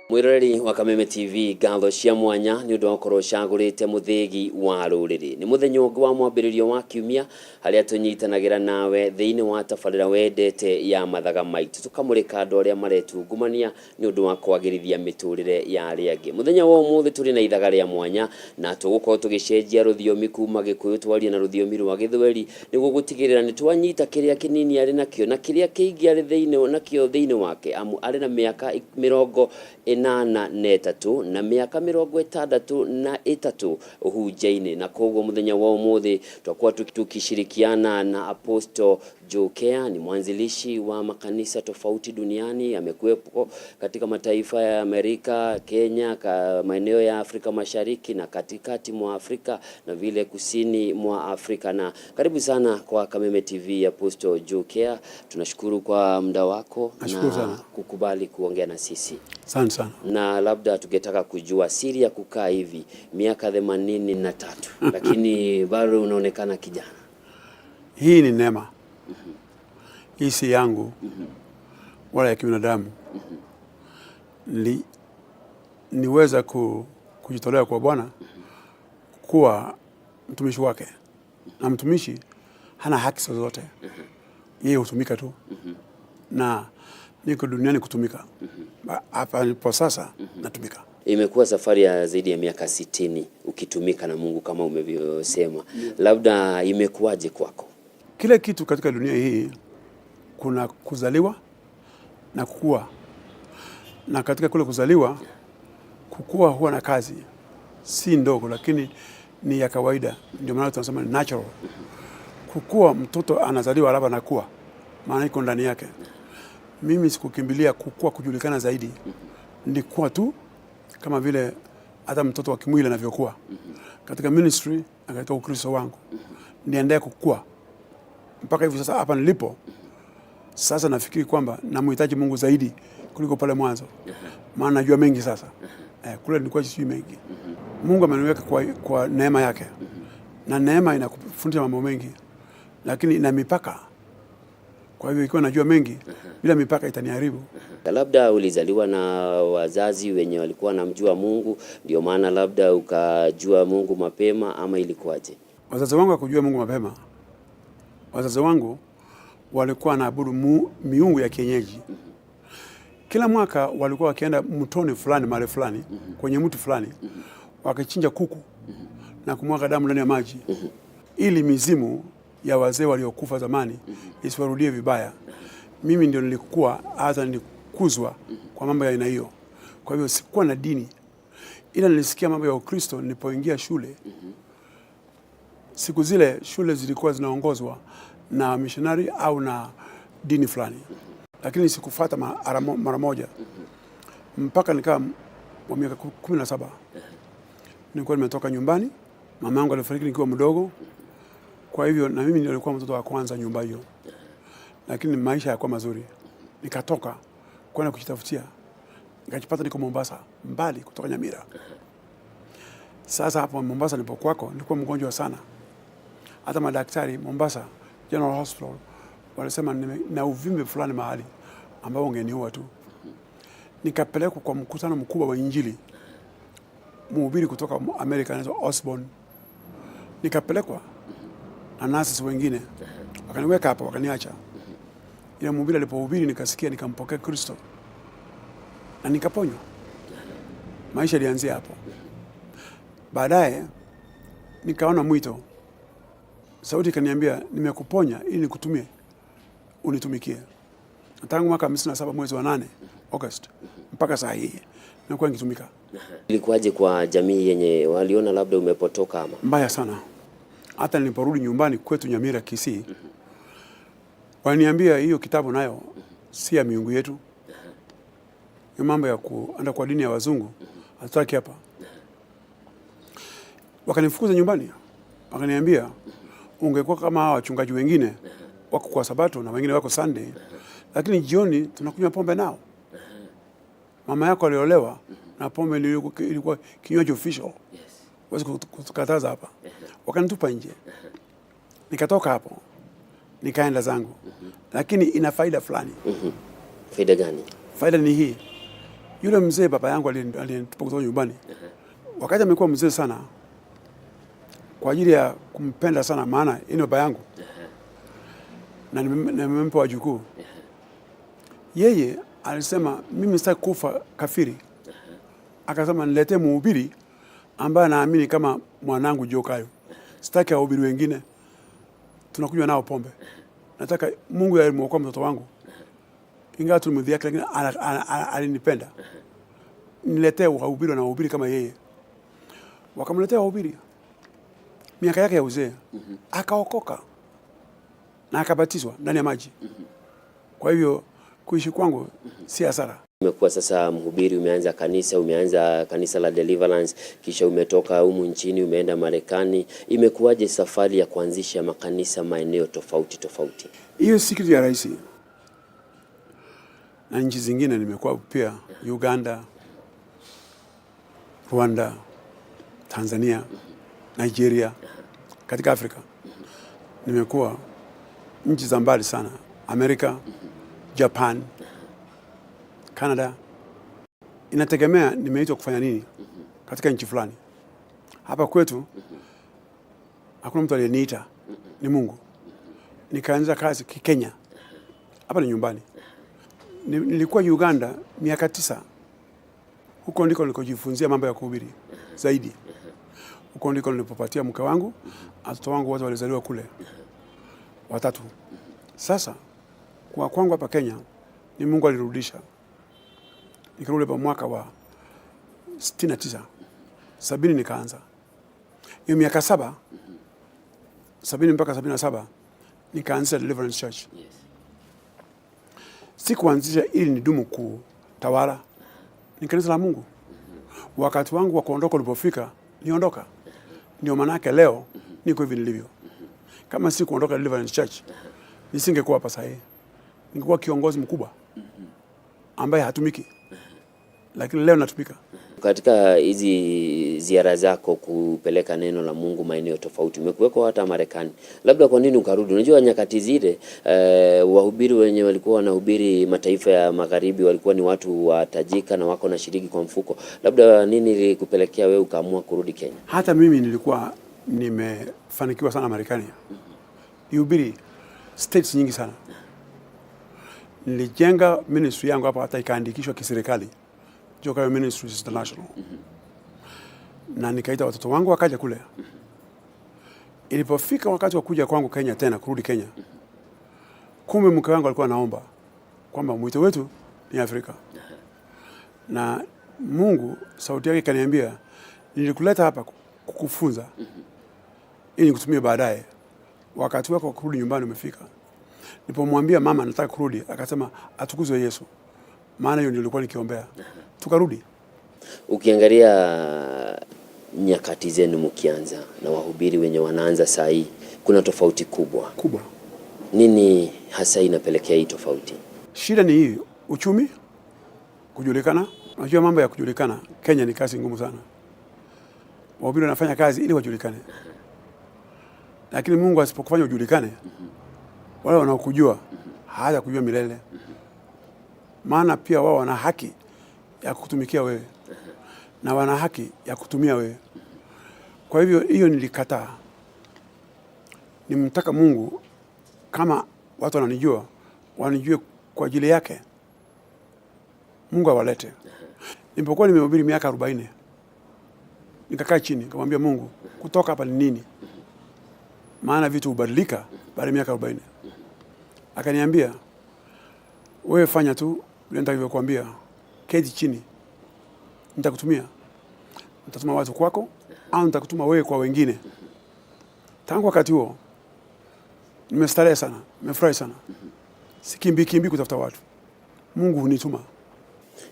Mwiroreri wa Kameme TV, ngatho cia mwanya nĩ ũndũ wa gũkorwo ũcagũrĩte mũthĩgi wa rũrĩrĩ. Nĩ mũthenya ũngĩ wa mwambĩrĩrio wa kiumia harĩa tũnyitanagĩra nawe thĩinĩ wa tabarĩra wendete ya Mathaga Maitũ, tũkamũrĩka andũ arĩa maretungumania nĩ ũndũ wa kwagĩrithia mĩtũrĩre ya arĩa angĩ. Mũthenya wa ũmũthĩ tũrĩ na ithaga rĩa mwanya na tũgũkorwo tũgĩcenjia rũthiomi kuma Gĩkũyũ twarie na rũthiomi rwa Gĩthweri nĩguo gũtigĩrĩra nĩ twanyita kĩrĩa kĩnini arĩ nakĩo na kĩrĩa kĩingĩ arĩ thĩinĩ nakĩo thĩinĩ wake, amu arĩ na mĩaka 83 na mĩaka 63 ũhunjia-inĩ. Na koguo mũthenya wa ũmũthĩ twakuwa tukishirikiana na Apostle Joe Kea. Ni mwanzilishi wa makanisa tofauti duniani, amekuwepo katika mataifa ya Amerika, Kenya, maeneo ya Afrika Mashariki na katikati mwa Afrika na vile kusini mwa Afrika. Na karibu sana kwa Kameme TV, Apostle Joe Kea. Tunashukuru kwa muda wako Nashukuru na sana. Kukubali kuongea na sisi. Asante sana. Na labda tungetaka kujua siri ya kukaa hivi miaka 83 lakini bado unaonekana kijana. Hii ni neema. Hii si yangu wala ya kibinadamu. Niweza kujitolea kwa Bwana kuwa mtumishi wake, na mtumishi hana haki zozote, yeye hutumika tu, na niko duniani kutumika. Hapa nipo sasa natumika. Imekuwa safari ya zaidi ya miaka 60 ukitumika na Mungu kama umevyosema. Labda imekuwaje kwako? Kila kitu katika dunia hii kuna kuzaliwa na kukua, na katika kule kuzaliwa, kukua huwa na kazi si ndogo, lakini ni ya kawaida. Ndio maana tunasema ni natural. Kukua, mtoto anazaliwa alafu anakuwa, maana iko ndani yake. Mimi sikukimbilia kukua kujulikana zaidi, nilikuwa tu kama vile hata mtoto wa kimwili anavyokuwa. Katika ministry na katika Ukristo wangu niendelee kukua mpaka hivi sasa hapa nilipo sasa. Nafikiri kwamba namhitaji Mungu zaidi kuliko pale mwanzo, maana najua mengi sasa. Kule nilikuwa sijui mengi. Mungu ameniweka kwa neema yake, na neema inakufundisha mambo mengi, lakini ina mipaka. Kwa hivyo ikiwa najua mengi bila mipaka itaniharibu. Labda ulizaliwa na wazazi wenye walikuwa wanamjua Mungu, ndio maana labda ukajua Mungu mapema, ama ilikuwaje? Wazazi wangu hakujua Mungu mapema. Wazazi wangu walikuwa wanaabudu miungu ya kienyeji. Kila mwaka walikuwa wakienda mtoni fulani, mahali fulani, kwenye mti fulani, wakichinja kuku na kumwaga damu ndani ya maji ili mizimu ya wazee waliokufa zamani isiwarudie vibaya. Mimi ndio nilikuwa hata nilikuzwa kwa mambo ya aina hiyo. Kwa hivyo sikuwa na dini, ila nilisikia mambo ya Ukristo nilipoingia shule. Siku zile shule zilikuwa zinaongozwa na missionary au na dini fulani, lakini sikufuata mara moja mpaka nikawa wa miaka 17. Nilikuwa nimetoka nyumbani, mama yangu alifariki nikiwa mdogo, kwa hivyo na mimi nilikuwa mtoto wa kwanza nyumba hiyo, lakini maisha hayakuwa mazuri. Nikatoka kwenda kujitafutia, nikajipata niko Mombasa, mbali kutoka Nyamira. Sasa hapo Mombasa nilipokuwako nilikuwa mgonjwa sana, hata madaktari Mombasa General Hospital walisema na uvimbe fulani mahali ambao ungeniua tu. Nikapelekwa kwa mkutano mkubwa wa Injili, mhubiri kutoka Amerika anaitwa Osborne. Nikapelekwa na nurses wengine, wakaniweka hapo, wakaniacha. Ila mhubiri alipohubiri nikasikia, nikampokea Kristo na nikaponywa. Maisha yalianzia hapo. Baadaye nikaona mwito, sauti ikaniambia, nimekuponya ili nikutumie unitumikie. Na tangu mwaka 57 mwezi wa 8 August mpaka saa hii nimekuwa nikitumika. Ilikuwaje kwa jamii yenye waliona labda umepotoka ama? Mbaya sana. Hata niliporudi nyumbani kwetu Nyamira Kisii, waliniambia hiyo kitabu nayo si ya miungu yetu. Hiyo mambo ya kuenda kwa dini ya wazungu hatutaki hapa. Wakanifukuza nyumbani, wakaniambia ungekuwa kama hawa wachungaji wengine wako kwa Sabato na wengine wako Sunday, Lakini jioni tunakunywa pombe nao. Mama yako aliolewa na pombe ndio ilikuwa kinywaji official. Huwezi kutukataza hapa. Wakanitupa nje. Nikatoka hapo nikaenda zangu, lakini ina faida fulani. Faida gani? Faida ni hii, yule mzee baba yangu aliyenitupa kutoka nyumbani, wakati amekuwa mzee sana, kwa ajili ya kumpenda sana, maana yeye ni baba yangu na nimempa wajukuu. Yeye alisema mimi sitaki kufa kafiri. Akasema niletee mhubiri ambaye anaamini kama mwanangu Joe Kayo. Sitaki wahubiri wengine tunakunywa nao pombe. Nataka Mungu alimuokoa mtoto wangu, ingawa tulimdhihaki, lakini alinipenda. Niletee wahubiri wanaohubiri kama yeye. Wakamletea wahubiri miaka yake ya uzee, akaokoka na akabatizwa ndani ya maji. Kwa hivyo kuishi kwangu si hasara. Umekuwa sasa mhubiri, umeanza kanisa la Deliverance, kisha umetoka humu nchini umeenda Marekani. Imekuwaje safari ya kuanzisha makanisa maeneo tofauti tofauti? Hiyo si kitu ya rahisi, na nchi zingine nimekuwa pia, Uganda, Rwanda, Tanzania, Nigeria, katika Afrika nimekuwa nchi za mbali sana, Amerika, Japan, Canada. Inategemea nimeitwa kufanya nini katika nchi fulani. Hapa kwetu hakuna mtu aliyeniita, ni Mungu. Nikaanza kazi Kikenya, hapa ni nyumbani. Nilikuwa Uganda miaka 9. Huko ndiko nilikojifunzia mambo ya kuhubiri zaidi. Huko ndiko nilipopatia mke wangu, watoto wangu wote walizaliwa kule, watatu. Sasa kwa kwangu hapa Kenya ni Mungu alirudisha, nikarudi hapa mwaka wa 69 70 nikaanza hiyo miaka 7, 70 mpaka 77 nikaanzisha Deliverance Church. Sikuanzisha ili nidumu kutawala, ni kanisa la Mungu. Wakati wangu wa kuondoka ulipofika, niondoka. Ndio maana yake leo niko hivi nilivyo. Kama si kuondoka Deliverance Church, nisingekuwa hapa sasa hivi. Ningekuwa kiongozi mkubwa ambaye hatumiki, lakini leo natumika. Katika hizi ziara zako kupeleka neno la Mungu maeneo tofauti, umekuweko hata Marekani, labda kwa nini ukarudi? Unajua nyakati zile wahubiri wenye walikuwa wanahubiri mataifa ya magharibi walikuwa ni watu watajika na wako na shilingi kwa mfuko. Labda nini ilikupelekea wewe ukaamua kurudi Kenya? Hata mimi nilikuwa nimefanikiwa sana Marekani, nihubiri states nyingi sana. Nilijenga ministry yangu hapa, hata ikaandikishwa kiserikali, Joe Kayo Ministries International, na nikaita watoto wangu wakaja kule. Ilipofika wakati wa kuja kwangu Kenya tena, kurudi Kenya, kumbe mke wangu alikuwa anaomba kwamba mwito wetu ni Afrika, na Mungu sauti yake ikaniambia, nilikuleta hapa kukufunza ili nikutumie baadaye. Wakati wako wa kurudi nyumbani umefika. Nilipomwambia mama nataka kurudi, akasema atukuzwe Yesu, maana hiyo ndio nilikuwa nikiombea. Tukarudi. Ukiangalia nyakati zenu mkianza na wahubiri wenye wanaanza saa hii, kuna tofauti kubwa kubwa. Nini hasa inapelekea hii tofauti? Shida ni hii uchumi, kujulikana. Unajua mambo ya kujulikana Kenya ni kazi ngumu sana. Wahubiri wanafanya kazi ili wajulikane, lakini Mungu asipokufanya ujulikane, wale wanaokujua hawatakujua milele, maana pia wao wana haki ya kutumikia wewe na wana haki ya kutumia wewe. Kwa hivyo hiyo nilikataa. Nimtaka Mungu kama watu wananijua wanijue kwa ajili yake, Mungu awalete. Nilipokuwa nimehubiri miaka 40, nikakaa chini nikamwambia Mungu, kutoka hapa ni nini? Maana vitu hubadilika baada ya miaka 40. Akaniambia, wewe fanya tu vile nitakavyokuambia, keti chini, nitakutumia, nitatuma watu kwako au nitakutuma wewe kwa wengine. Tangu wakati huo nimestarehe sana, nimefurahi sana, sikimbi kimbi kutafuta watu. Mungu hunituma.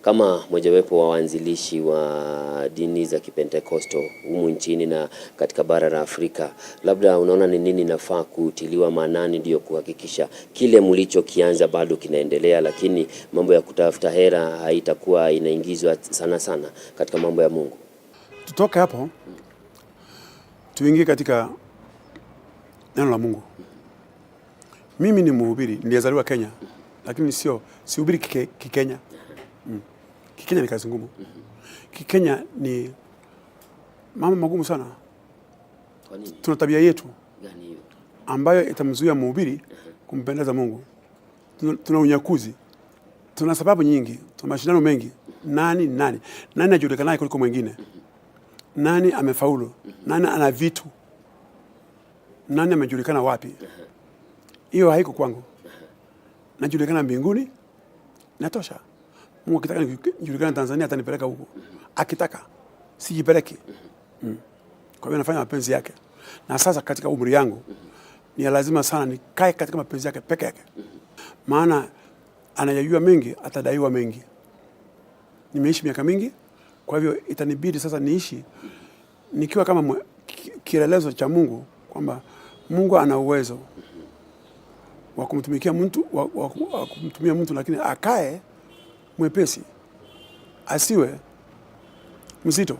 Kama mojawapo wa waanzilishi wa dini za Kipentekosto humu nchini na katika bara la Afrika, labda unaona ni nini nafaa kutiliwa maanani ndio kuhakikisha kile mlichokianza bado kinaendelea, lakini mambo ya kutafuta hela haitakuwa inaingizwa sana sana katika mambo ya Mungu? Tutoke hapo tuingie katika neno la Mungu. Mimi ni mhubiri, nilizaliwa Kenya, lakini sio sihubiri Kikenya. Kikenya ni kazi ngumu. Kikenya ni mambo magumu sana. Kwa nini? Tuna tabia yetu Gani hiyo? ambayo itamzuia mhubiri kumpendeza Mungu. Tuna unyakuzi, tuna sababu nyingi, tuna mashindano mengi. Nani nani nani ajulikanaye kuliko mwingine? Nani amefaulu? Nani ana vitu? Nani amejulikana wapi? Hiyo haiko kwangu. Najulikana mbinguni, natosha. Mungu akitaka nijulikane Tanzania atanipeleka huko, akitaka sijipeleki. Kwa hiyo nafanya mapenzi yake, na sasa katika umri yangu ni lazima sana nikae katika mapenzi yake peke yake, maana anayajua mengi, atadaiwa mengi. Nimeishi miaka mingi, kwa hivyo itanibidi sasa niishi nikiwa kama kielelezo cha Mungu, kwamba Mungu ana uwezo wa kumtumikia mtu, wa kumtumia mtu, lakini akae mwepesi, asiwe mzito.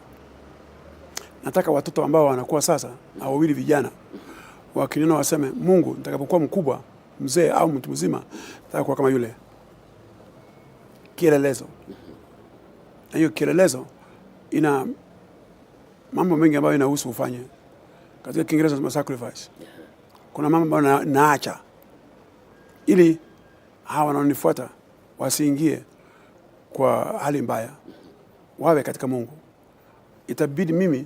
Nataka watoto ambao wanakuwa sasa na wawili vijana wakinena waseme, Mungu, nitakapokuwa mkubwa, mzee au mtu mzima, nataka kuwa kama yule. Kielelezo. Na hiyo kielelezo ina mambo mengi ambayo inahusu ufanye. Katika Kiingereza tunasema sacrifice. Kuna mambo ambayo naacha ili hawa wanaonifuata wasiingie kwa hali mbaya, wawe katika Mungu. Itabidi mimi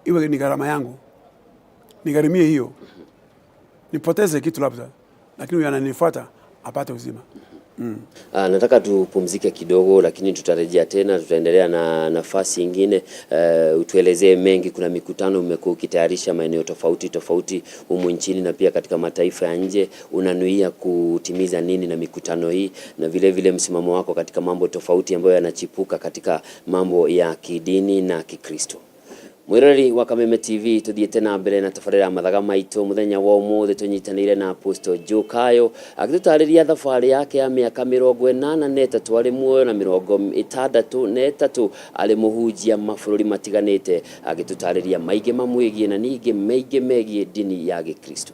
iwe ni gharama yangu, nigharimie hiyo, nipoteze kitu labda, lakini huyu ananifuata apate uzima. Nataka tupumzike kidogo, lakini tutarejea tena, tutaendelea na nafasi ingine. Utuelezee mengi. Kuna mikutano umekuwa ukitayarisha maeneo tofauti tofauti humu nchini na pia katika mataifa ya nje. Unanuia kutimiza nini na mikutano hii, na vile vile msimamo wako katika mambo tofauti ambayo yanachipuka katika mambo ya kidini na Kikristo? Mwiroreri wa Kameme TV, tuthiete na mbere na tabarĩra mathaga maitũ mũthenya wa ũmũthĩ tũnyitanĩire na Apostle Joe Kayo agĩtũtarĩria thabarĩ yake ya mĩaka 83 arĩ muoyo na 63 arĩ mũhunjia mabũrũri matiganĩte, agĩtũtarĩria maingĩ mamwĩgiĩ na ningĩ maingĩ megiĩ ndini ya Gĩkristo.